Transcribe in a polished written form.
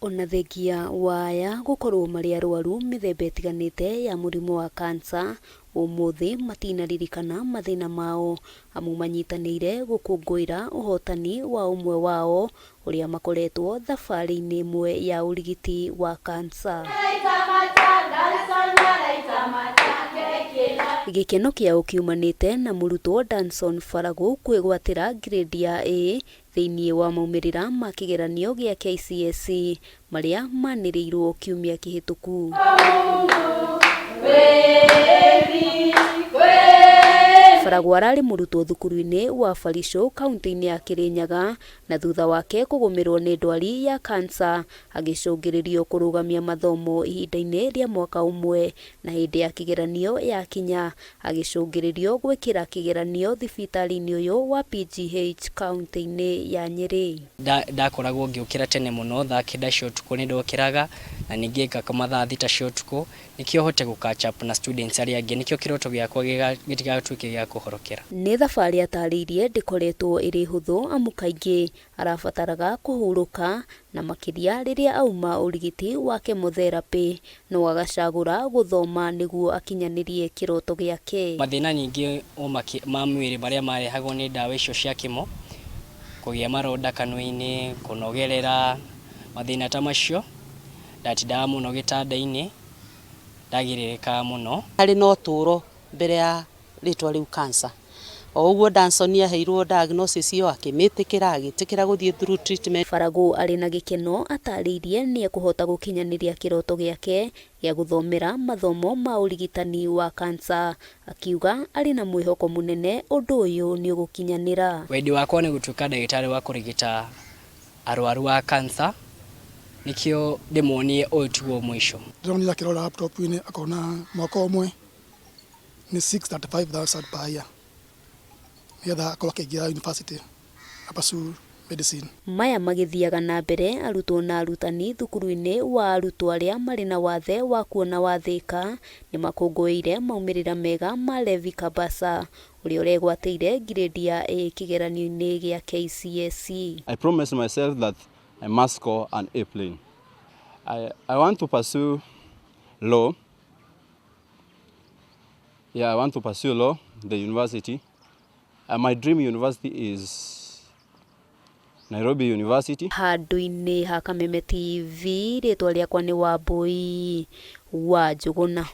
Ona thengia wa aya gũkorwo marĩ arwaru mĩthemba ĩtiganĩte ya mũrimũ wa cancer, ũmũthĩ matinaririkana mathĩna mao amu manyitanĩire gũkũngũĩra ũhotani wa ũmwe wao ũrĩa makoretwo thabarĩ-inĩ ĩmwe ya ũrigiti wa cancer. Gĩkeno kĩao kiumanĩte na mũrutwo Danson Faragũ kwĩgwatĩra grade ya A Thĩinĩ wa maumĩrĩra ma kĩgeranio gĩa KCSE marĩa manĩrĩirwo kiumia kĩhĩtũku. Faragũ ararĩ mũrutwo thukuru-inĩ wa Barisũ kauntĩ-inĩ ya Kĩrĩnyaga na thutha wake kũgũmĩrwo nĩ ndwari ya cancer agĩcũngĩrĩrio kũrũgamia mathomo ihinda-inĩ rĩa mwaka ũmwe na hĩndĩ ya kĩgeranio yakinya Agĩcũngĩrĩrio gwĩkĩra kĩgeranio thibitarĩ-inĩ ũyũ wa PGH kauntĩ-inĩ ya Nyĩrĩ. Ndakoragwo ngĩũkĩra tene mũno, thaa kenda cia ũtukũ nĩ ndokĩraga, na ningĩ ngakoma thaa thita cia ũtukũ, nĩkĩo hote gũ catch up na students arĩa angĩ, nĩkĩo kĩroto gĩakwa gĩtigatuĩke gĩa kũhorokera. Nĩ thabarĩ atarĩirie ndĩkoretwo ĩrĩ hũthũ amu kaingĩ Arabataraga kũhurũka, na makĩria rĩrĩa auma ũrigiti wa chemotherapy, no agacagũra gũthoma nĩguo akinyanĩrie kĩroto gĩake. Mathĩna ningĩ ma mwĩrĩ marĩa marehagwo nĩ ndawa icio cia chemo, kũgĩa maronda kanua-inĩ, kũnogerera, mathĩna ta macio. Ndatindaga mũno gĩtanda-inĩ, ndagirĩrĩkaga mũno. Harĩ na ũtũũro mbere ya rĩtwa rĩu cancer. O ũguo Danson aheirwo diagnosis ĩyo akĩmĩtĩkĩra, agĩtĩkĩra gũthiĩ through treatment. Faragũ arĩ na gĩkeno atarĩirie nĩekũhota gũkinyanĩria kĩroto gĩake gĩa gũthomera mathomo ma ũrigitani wa cancer, akiuga arĩ na mwĩhoko mũnene ũndũ ũyũ nĩũgũkinyanĩra. Wendi wakwa nĩ gũtuĩka ndagĩtarĩ wa kũrigita arwaru a cancer, nĩkĩo ndĩmonie ũyũ tiguo mũico. Ndĩronire akĩrora laptop-inĩ akona mwaka ũmwe nĩ 635,000 per year nĩgetha akorwo akĩingĩra university a pursue medicine. Maya magĩthiaga na mbere arutwo na arutani thukuru-inĩ wa arutwo arĩa marĩ na wathe wa kuona wa Thĩka nĩ makũngũĩire maumĩrĩra mega ma Levi Kabasa ũrĩa ũregwatĩire ngirĩndi ya A kĩgeranio-inĩ gĩa KCSE. I promised myself that I must score an A plane. I want to pursue law. Yeah, I want to pursue law, the university. My dream university is Nairobi University. Handũ-inĩ ha Kameme TV, rĩtwa rĩakwa nĩ Wambũi wa Njũgũna.